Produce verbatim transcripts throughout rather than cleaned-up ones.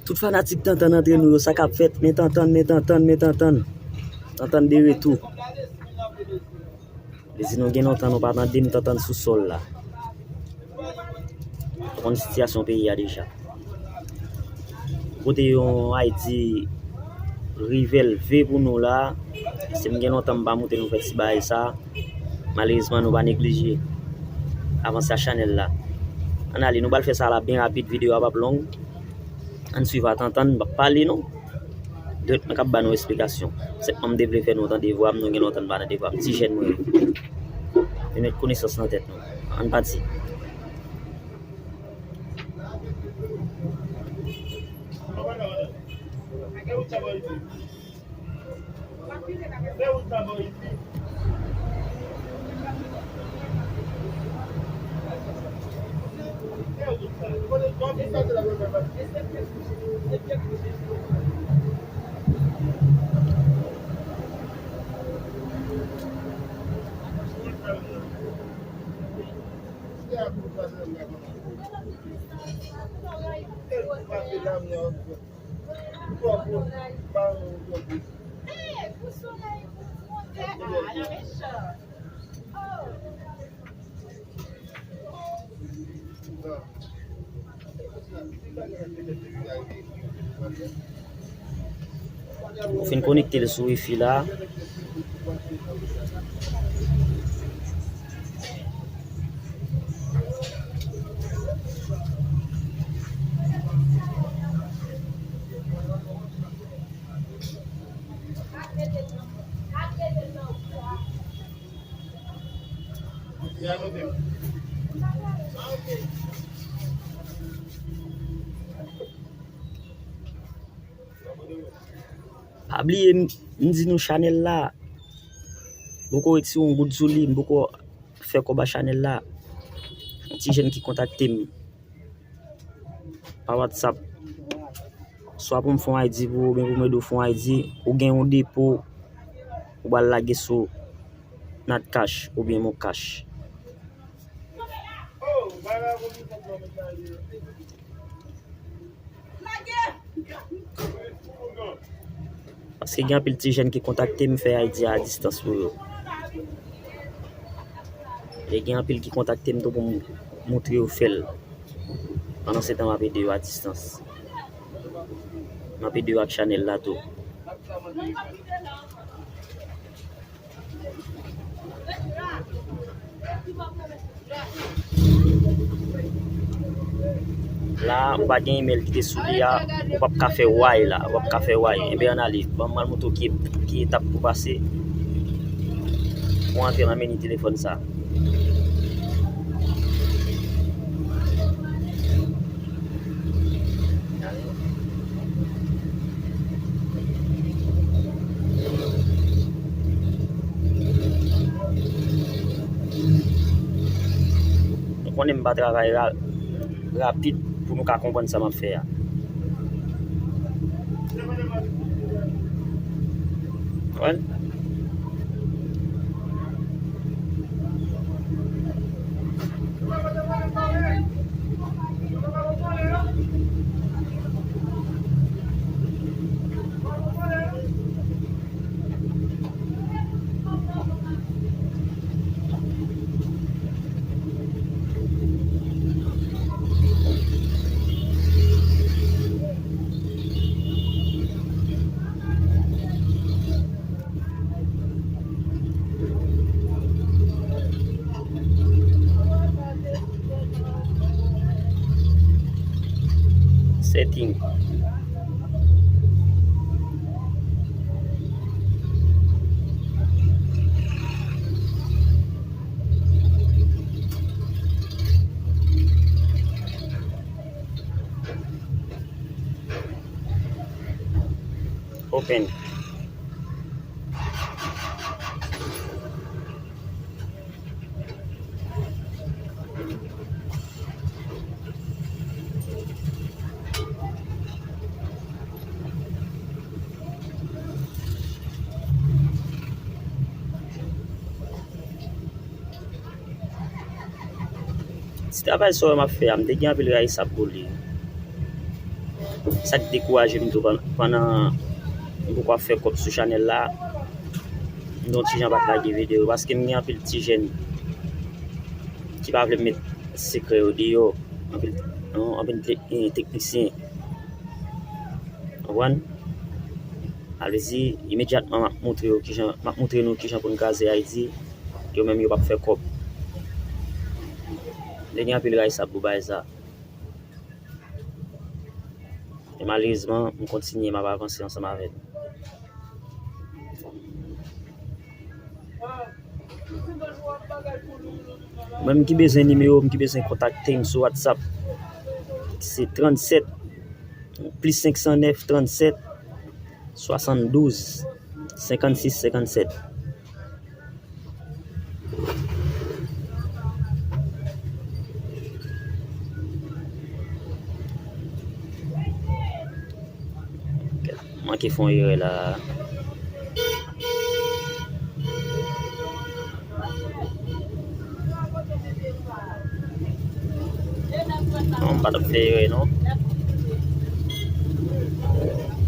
Tout fanatik Tantann antre nou yo, sa k ap fèt? Men Tantann, men Tantann, men Tantann. Tantann de retou. Vle di nou gen lontan nou pa tande m Tantann sou sòl la. Ou konn sitiyasyon peyi a deja. Kote yon Ayiti rive leve pou nou la, si m gen lontan m pa moute nou fè ti bagay sa, malerezman nou pa neglije avanse a chanèl la. Ann ale, nou pral fè sa la byen rapid, videyo a p ap long. Ann swiv a Tantann, m p ap pale non. Dwèt mwen k ap ba nou esplikasyon. Senpman m te vle fè nou tande vwa m, nou gen lontan n pa tande vwa m. Ti jèn mwen yo. Vin met konesans nan tèt nou. Ann pati. Ou fin konekte l sou wifi la. Pa bliye, m, m di nou chanèl la, m poko retire yon goud sou li, m poko fè kòb a chanèl la. Yon ti jèn ki kontakte m pa WhatsApp, swa pou m fè yon I D pou ou, oubyen pou m ede w fè yon I D, ou gen yon depo, ou pral lage sou Natcash oubyen MonCash. Paske gen anpil ti jèn ki kontakte m, fè I D a distans pou yo. E gen anpil ki kontakte m tou pou m montre yo fè l. Pandan se tan, m ap ede yo a distans. M ap ede yo ak chanèl la tou. La, ou pa gen email ki te sou li a, ou p ap ka fè why la, ou p ap ka fè why. Enben, ann ale, ban m al montre w ki, ki etap pou pase pou antre nan meni telefòn sa. Nou konnen m pa travay ra-, rapid pou nou ka konprann sa m ap fè a. Konprann? Setting. Open. Ti travay sa yo m ap fè a, m te gen anpil rayisab pou li. Sa k dekouraje m tou pan-, pandan m poko ap fè kòb sou chanèl la, m di yon ti jan pa t lage videyo, paske m gen anpil ti jèn ki pa vle m met sekrè yo deyò, anpil, anpil te-, eh, teknisyen. Konprann? Sa vle di, imedyatman m ap montre yo kijan, m ap montre nou kijan pou n kraze Ayiti, yo menm yo p ap fè kòb. Li gen anpil rayisab pou bagay sa. E malerezman, m kontinye, m ap avanse ansanm avè nou. Mwen, m ki bezwen nimewo, m ki bezwen kontakte m sou WhatsApp, se trannsèt, plis senk san nèf, trannsèt, swasanndouz, senkannsis, senkannsèt. Manke fè yon erè la. Non, m pa t ap fè erè, non.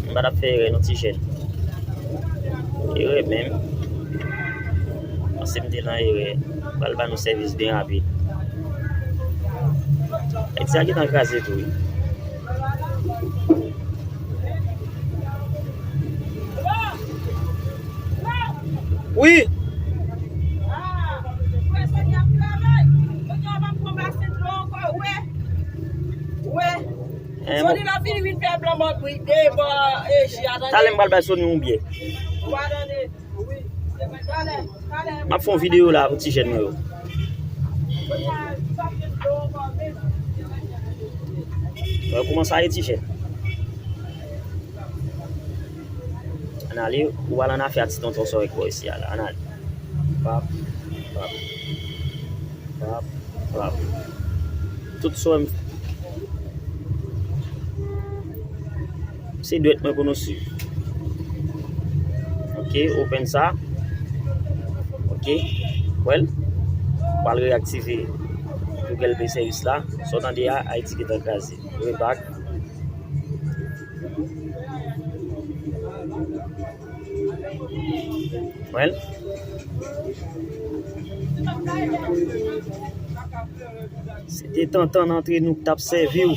M pa t ap fè erè, non, ti jèn. Erè menm. Panse m te nan erè. Pral ba nou sèvis byen rapid. Ayiti a gentan kraze tou, wi. Wi. Eh, Sony la vini vin fè blan mòd bri de bò, eh, ji a, tande. Talè m pral bay Sony yon byè. Ou pa tande? M ap fè yon videyo la pou ti jèn mwen yo. Wè kòman sa ye, ti jèn. Ann ale, ou al annafè a ti tonton sa w wè k bò isi a la. Ann ale. Pap, pap, pap, pap. Tout sa w wè m Se dwèt mwen pou nou swiv. Ok, open sa. Ok, well, pral reaktive Google Play service la. Sa w tande a, Ayiti gentan kraze. Reback. Well. Se te tantann antre nou k t ap sèvi w.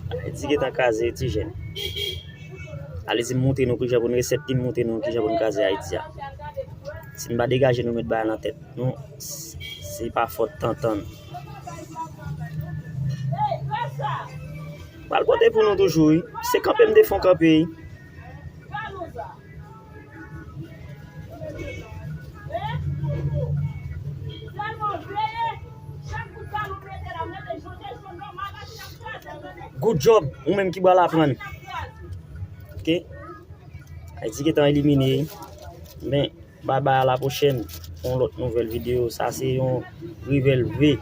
Ayiti gentan kraze, ti jèn. Ale di m montre nou kijan pou n resèt li, m montre nou kijan pou n kraze Ayiti a. Si n pa degaje nou met bagay nan tèt nou, s-, se pa fòt tantann. Pral pote pou nou toujou, wi. Se kanpe m te fon kanpe, wi. Good job, ou menm ki pral aprann. Ok? Ayiti gentan elimine. Men, bye bye, a la pwochèn. Pou yon lòt nouvèl videyo. Sa se yon rivel V.